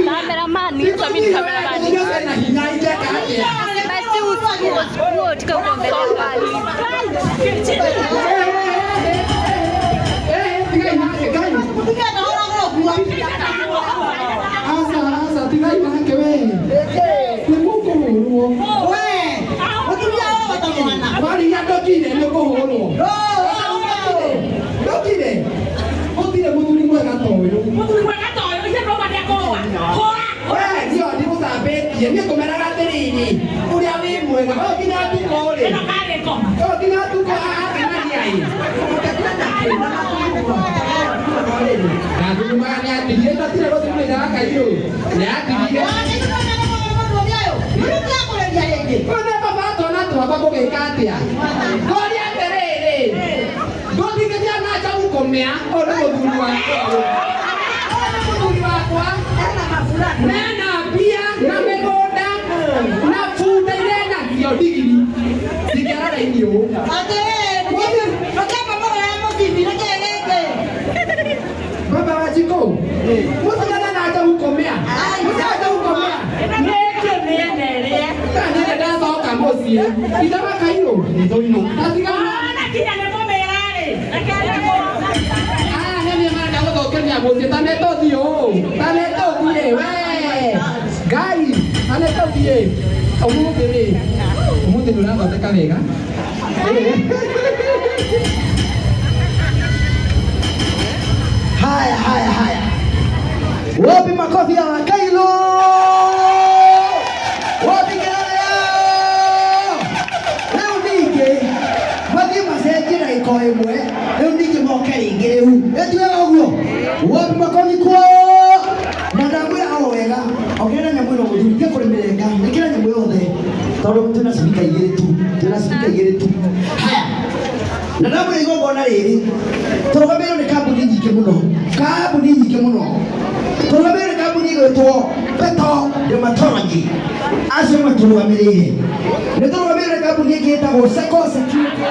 Cameraman, mimi cameraman. Basi usikue tika uko mbele pale. Asa, tigai nake we. Nĩ mũkũhũrwo. Maria ndokire nĩ ũkũhũrwo. Ndokire. Gũtirĩ mũthuri mwega ta ũyũ. We ndio ndigũcambĩtie niĩ ngũmeraga atĩrĩrĩ ũrĩa wĩ mwega ũyũ nginya tukũ rĩ ũyũ nginya tukũ akenagia ĩ ndathugumaga nĩ atigire ndatirĩ gũthugumĩra kairũ nĩ atigire ũyũ nĩ baba twana twakwa ngũgĩka atĩa ngoria atĩrĩrĩ ngũtigithia na nja gũkomea ũyũ nĩ mũthuri wakwa ũyũ nĩ mũthuri wakwa nena mbia na mĩgũnda na bunda iria nacio ndigiri cingĩara raini ũũ. Baba wa Jiko, mũtigane na nja gũkomea, mũtigane nja gũkomea. Nĩ ndacoka mũciĩ ithe wa kairũ ndatigana aya nĩ niĩ marenda gũthũkĩria mũciĩ ta nĩ tũthiĩ ũũ ta nĩ tũthiĩ we Ngai ta nĩ tũthiĩ ũmũthĩ rĩ ũmũthĩ nĩ ũrathondeka wega. Haya, haya, haya. Wapi makofi ya Wakailo? Wapi kelele yao? Rĩu ningĩ mathiĩ macenjie ndagĩka o ĩmwe, rĩu ningĩ moke rĩngĩ rĩu. Ĩti wega ũguo? Wapi makofi kwao? Na ndamwĩra o wega, ongerera nyamũ ĩno mũthuri, tiga kũrĩmĩrenga, ĩkĩra nyamũ yothe tondũ twĩna cibika igĩrĩ tu, twĩna cibika igĩrĩ tu. Haya, na ndamwĩra igongona rĩrĩ tũrũgamĩrĩirwo nĩ kambuni nyingĩ mũno, kambuni nyingĩ mũno. Tũrũgamĩrĩirwo nĩ kambuni ĩgwĩtwo Peto Dermatology, acio matũrũgamĩrĩire. Nĩ tũrũgamĩrĩirwo nĩ kambuni ĩngĩ ĩtagwo Seco Security.